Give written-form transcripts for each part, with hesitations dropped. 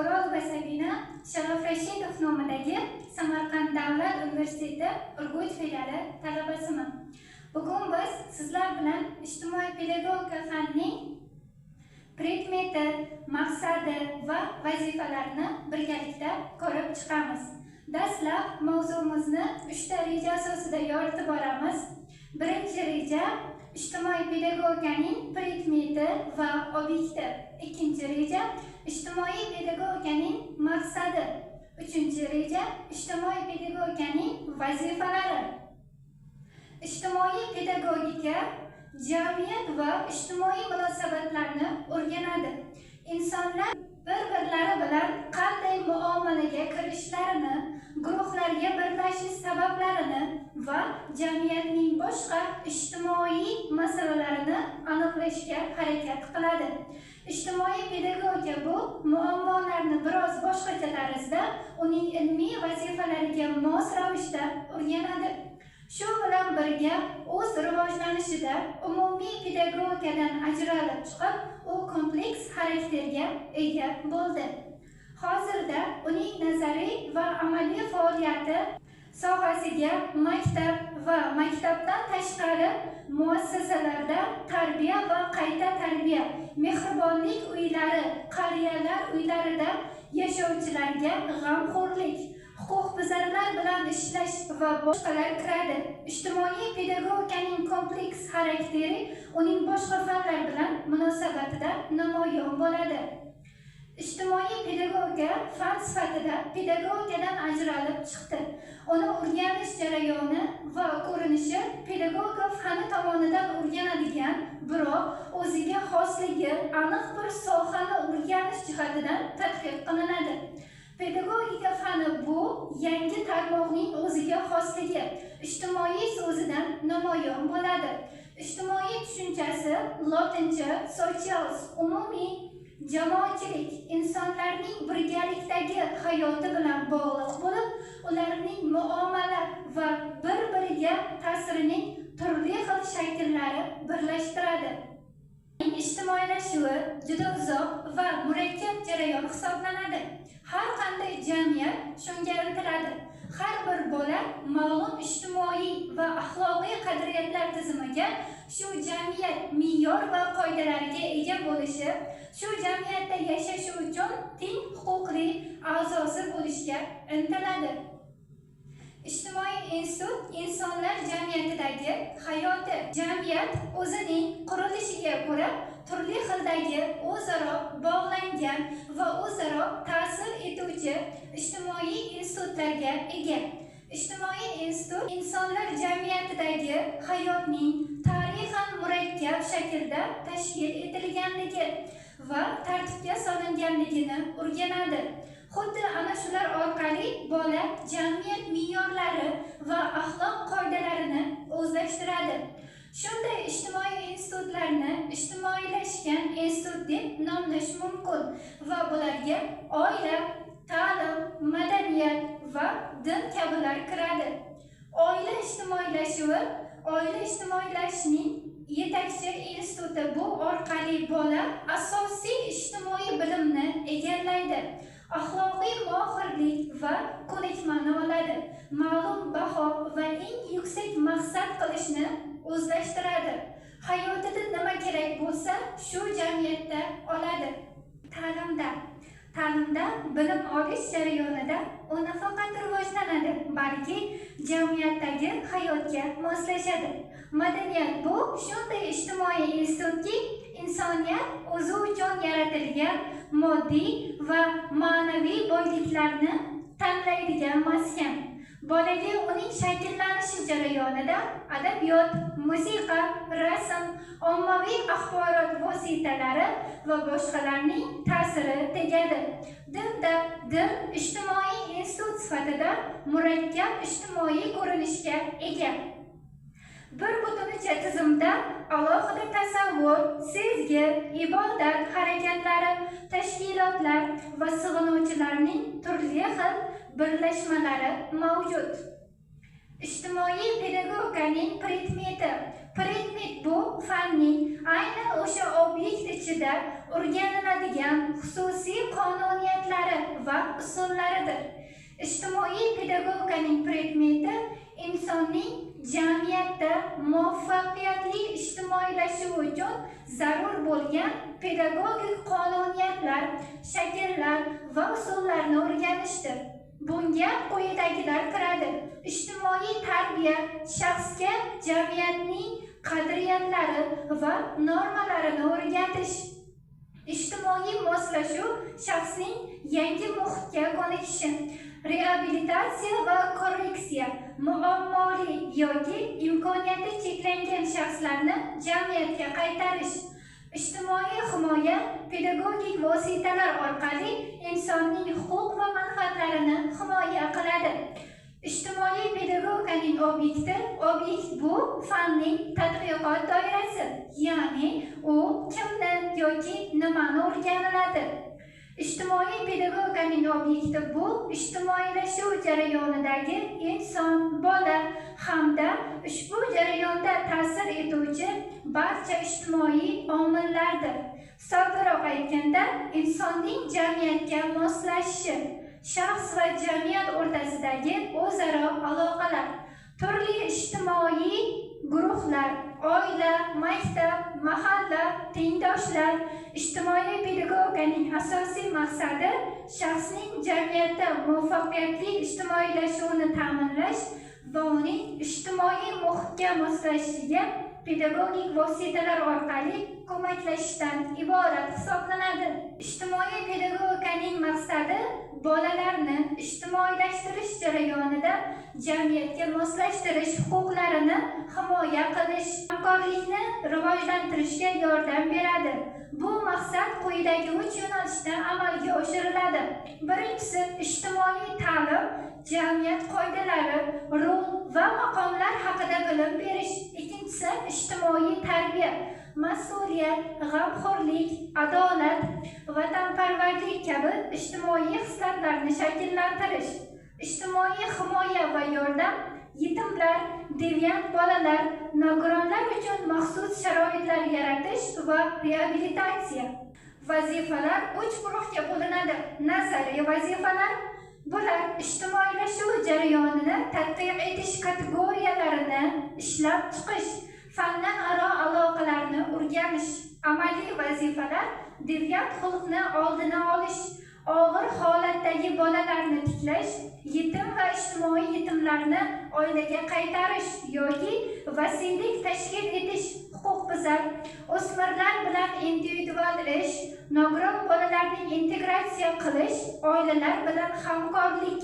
O'rolova Sabina, Sharof Rashidov nomidagi Samarqand Davlat Universiteti Urgut filiali talabasiman. Bugun biz sizlar bilan ijtimoiy pedagogika fanining predmeti, maqsadi va vazifalarini birgalikda ko'rib chiqamiz. Dastlab mavzumizni 3 ta reja asosida yoritib boramiz. Birinchi reja ijtimoiy pedagogikaning predmeti va obyekti. Ikkinchi reja ijtimoiy pedagogikaning maqsadi. Uchinchi reja ijtimoiy pedagogikaning vazifalari. Ijtimoiy pedagogika jamiyat va ijtimoiy munosabatlarni o'rganadi. Insonlar bir-birlari bilan qanday muomalaga kirishlarini, guruhlarga birlashish sabablarini va jamiyatning boshqa ijtimoiy masalalarini aniqlashga harakat qiladi. Ijtimoiy pedagogika bu muammolarni biroz boshqacha tarzda, uning ilmiy vazifalariga mos ravishda o'rganadi. Shu bilan birga o'z rivojlanishida umumiy pedagogikadan ajralib chiqib, u kompleks xarakterga ega bo'ldi. Hozirda uning nazariy va amaliy faoliyati sohasiga maktab va maktabdan tashqari muassasalarda tarbiya va qayta tarbiya, mehribonlik uylari, qariyalar uylarida yashovchilarga g'amxo'rlik, huquqbuzarlar bilan ishlash va boshqalar kiradi. Ijtimoiy pedagogikaning kompleks xarakteri uning boshqa fanlar bilan munosabatida namoyon bo'ladi. Ijtimoiy pedagogika fan sifatida pedagogikadan ajralib chiqdi. Uni o'rganish jarayoni va ko'rinishi pedagogika fani tomonidan o'rganadigan, biroq o'ziga xosligi aniq bir sohani o'rganish jihatidan tadqiq qilinadi. Pedagogika fani bu yangi tarmoqning o'ziga xosligi, ijtimoiy so'zidan namoyon bo'ladi. Ijtimoiy tushunchasi lotincha socials, umumiy jamoatchilik, insonlarning birgalikdagi hayoti bilan bog'liq bo'lib, ularning muomala va bir-biriga ta'sirining turli xil shakllari birlashtiradi. Ijtimoiylashuvi juda uzoq va murakkab jarayon hisoblanadi. Har qanday jamiyat shunga intiladi. Har bir bola ma'lum ijtimoiy va axloqiy qadriyatlar tizimiga, shu jamiyat me'yor va qoidalariga ega bo'lishi, shu jamiyatda yashashi uchun teng huquqli a'zosi bo'lishga intiladi. Ijtimoiy institut insonlar jamiyatidagi hayoti. Jamiyat o'zining qurilishiga ko'ra turli xildagi o'zaro bog'langan va o'zaro ta'sir etuvchi ijtimoiy institutlarga ega. Ijtimoiy institut insonlar jamiyatidagi hayotning tarixan murakkab shaklda tashkil etilganligi va tartibga solinganligini o'rganadi. Xuddi ana shular orqali bola jamiyat me'yorlari va axloq qoidalarini o'zlashtiradi. Shunday ijtimoiy institutlarni ijtimoiylashgan institut deb nomlash mumkin va bularga oila, ta'lim, madaniyat va din kabilar kiradi. Oila ijtimoiylashuvi, oila ijtimoiylashining yetakchi instituti bu orqali bola asosiy ijtimoiy bilimni egallaydi. Axloqiy mohirlik va ko'nikmani oladi, ma'lum baho va eng yuksak maqsad qilishni o'zlashtiradi. Hayotida nima kerak bo'lsa, shu jamiyatda oladi. Ta'limda bilim olish jarayonida u nafaqat rivojlanadi, balki jamiyatdagi hayotga moslashadi. Madaniyat bu shunday ijtimoiy institutki, insoniyat o'zi uchun yaratilgan moddiy va ma'naviy boyliklarni tanlaydigan maskan. Bolaga uning shakllanishi jarayonida adabiyot, musiqa, rasm, ommaviy axborot vositalari va boshqalarning ta'siri tegadi. Dinda din ijtimoiy institut sifatida murakkab ijtimoiy ko'rinishga ega. Bir butunicha tizimda alohida tasavvur, sezgi, ibodat harakatlari, tashkilotlar va sig'inuvchilarning turli xil birlashmalari mavjud. Ijtimoiy pedagogikaning predmeti. Predmet bu fanning aynan o'sha obyekt ichida o'rganiladigan xususiy qonuniyatlari va usullaridir. Ijtimoiy pedagogikaning predmeti insonning jamiyatda muvaffaqiyatli ijtimoiylashuvi uchun zarur bo'lgan pedagogik qonuniyatlar, shakllar va usullarni o'rganishdir. Bunga quyidagilar kiradi: ijtimoiy tarbiya shaxsga jamiyatning qadriyatlari va normalarini o'rgatish, ijtimoiy moslashuv shaxsning yangi muhitga ko'nikishi, reabilitatsiya va korreksiya muammoli yoki imkoniyati cheklangan shaxslarni jamiyatga qaytarish, ijtimoiy himoya pedagogik vositalar orqali insonning huquq va manfaatlarini himoya qiladi. Ijtimoiy pedagogikaning obyekti obyekt bu fanning tadqiqot doirasi, ya'ni u kimni yoki nimani o'rganiladi. Ijtimoiy pedagogikaning obyekti bu ijtimoiylashuv jarayonidagi inson, bola hamda ushbu jarayonda ta'sir etuvchi barcha ijtimoiy omillardir. Soddaroq aytganda, insonning jamiyatga moslashishi, shaxs va jamiyat o'rtasidagi o'zaro aloqalar, turli ijtimoiy guruhlar, oila, maktab, mahalla, tengdoshlar. Ijtimoiy pedagogikaning asosiy maqsadi shaxsning jamiyatda muvaffaqiyatli ijtimoiylashuvini ta'minlash va uning ijtimoiy muhitga moslashishiga pedagogik vositalar orqali ko'maklashishdan iborat hisoblanadi. Ijtimoiy pedagogikaning maqsadi bolalarni ijtimoiylashtirish jarayonida jamiyatga moslashtirish huquqlarini himoya qilish, hamkorlikni rivojlantirishga yordam beradi. Bu maqsad quyidagi 3 yo'nalishda amalga oshiriladi. Birinchisi, ijtimoiy ta'lim, jamiyat qoidalari, rol va maqomlar haqida bilim berish. Ikkinchisi, ijtimoiy tarbiya, mas'uliyat, g'amxo'rlik, adolat, vatanparvarlik kabi ijtimoiy xislatlarni shakllantirish. Ijtimoiy himoya va yordam yetimlar, deviant bolalar, nogironlar uchun maxsus sharoitlar yaratish va reabilitatsiya. Vazifalar 3 guruhga bo'linadi. Nazariy vazifalar bular ijtimoiylashuv jarayonini tadqiq etish kategoriyalarini ishlab chiqish, fanlararo aloqalarni o'rganish. Amaliy vazifalar deviant xulqni oldini olish, og'ir holatdagi bolalarni tiklash, yetim va ijtimoiy yetimlarni oilaga qaytarish yoki vasiylik tashkil etish, huquqbuzar o'smirlar bilan individual ish, nogiron bolalarning integratsiya qilish, oilalar bilan hamkorlik.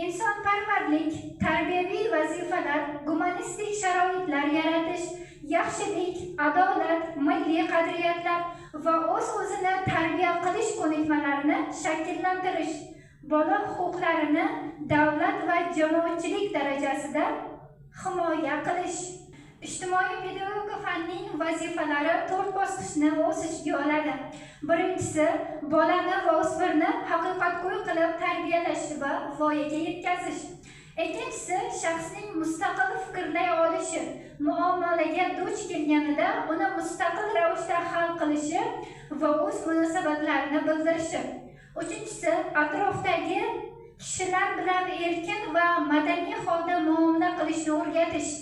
Insonparvarlik, tarbiyaviy vazifalar, gumanistik sharoitlar yaratish, yaxshilik, adolat, milliy qadriyatlar va o'z-o'zini tarbiya qilish ko'nikmalarini shakllantirish, bola huquqlarini davlat va jamoatchilik darajasida himoya qilish. Ijtimoiy pedagogika fanining vazifalari 4 bosqichni o'z ichiga oladi. Birinchisi, bolani va o'smirni haqiqatgo'y qilib tarbiyalash va voyaga yetkazish. Ikkinchisi, shaxsning mustaqil fikrlay olishi, muammolarga duch kelganida uni mustaqil ravishda hal qilishi va o'z munosabatlarini bildirishi. Uchinchisi, atrofdagi kishilar bilan erkin va madaniy holda muomala qilishni o'rgatish.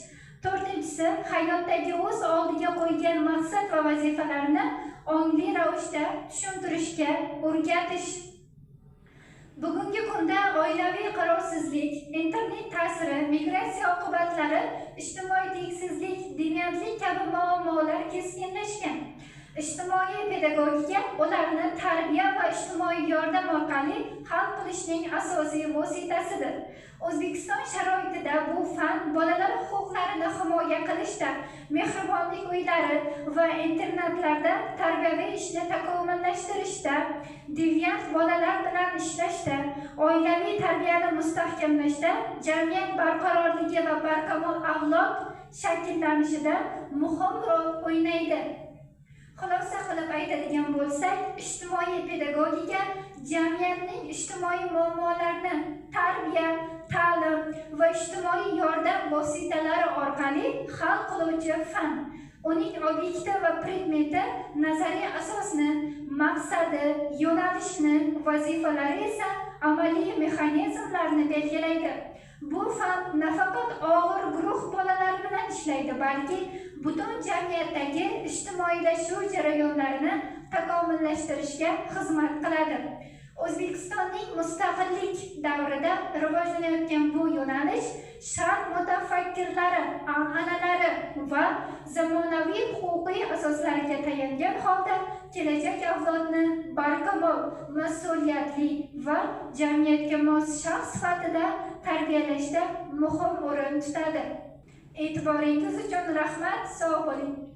To'rtinchisi, hayotdagi o'z oldiga qo'ygan maqsad va vazifalarni ongli ravishda tushuntirishga o'rgatish. Bugungi kunda oilaviy qarovsizlik, internet ta'siri, migratsiya oqibatlari, ijtimoiy tengsizlik, deviantlik kabi muammolar keskinlashgan. Ijtimoiy pedagogika ularni tarbiya va ijtimoiy yordam orqali hal qilishning asosiy vositasidir. O'zbekiston sharoitida bu fan bolalar huquqlarini himoya qilishda, mehribonlik uylari va internatlarda tarbiyaviy ishni takomillashtirishda, deviant bolalar bilan ishlashda, oilaviy tarbiyani mustahkamlashda, jamiyat barqarorligi va barkamol avlod shakllanishida muhim rol o'ynaydi. Xulosa qilib aytadigan bo'lsak, ijtimoiy pedagogika jamiyatning ijtimoiy muammolarini tarbiya, ta'lim va ijtimoiy yordam vositalari orqali hal qiluvchi fan. Uning obyekti va predmeti nazariy asosni, maqsadi, yo'nalishni, vazifalari esa amaliy mexanizmlarni belgilaydi. Bu fan nafaqat og'ir guruh bolalari bilan ishlaydi, balki butun jamiyatdagi ijtimoiylashuv jarayonlarini takomillashtirishga xizmat qiladi. O'zbekistonning mustaqillik davrida rivojlanayotgan bu yo'nalish sharq mutafakkirlari an'analari va zamonaviy huquqiy asoslariga tayangan holda kelajak avlodni barkamol, mas'uliyatli va jamiyatga mos shaxs sifatida tarbiyalashda muhim o'rin tutadi. E'tiboringiz uchun rahmat, sog' bo'ling.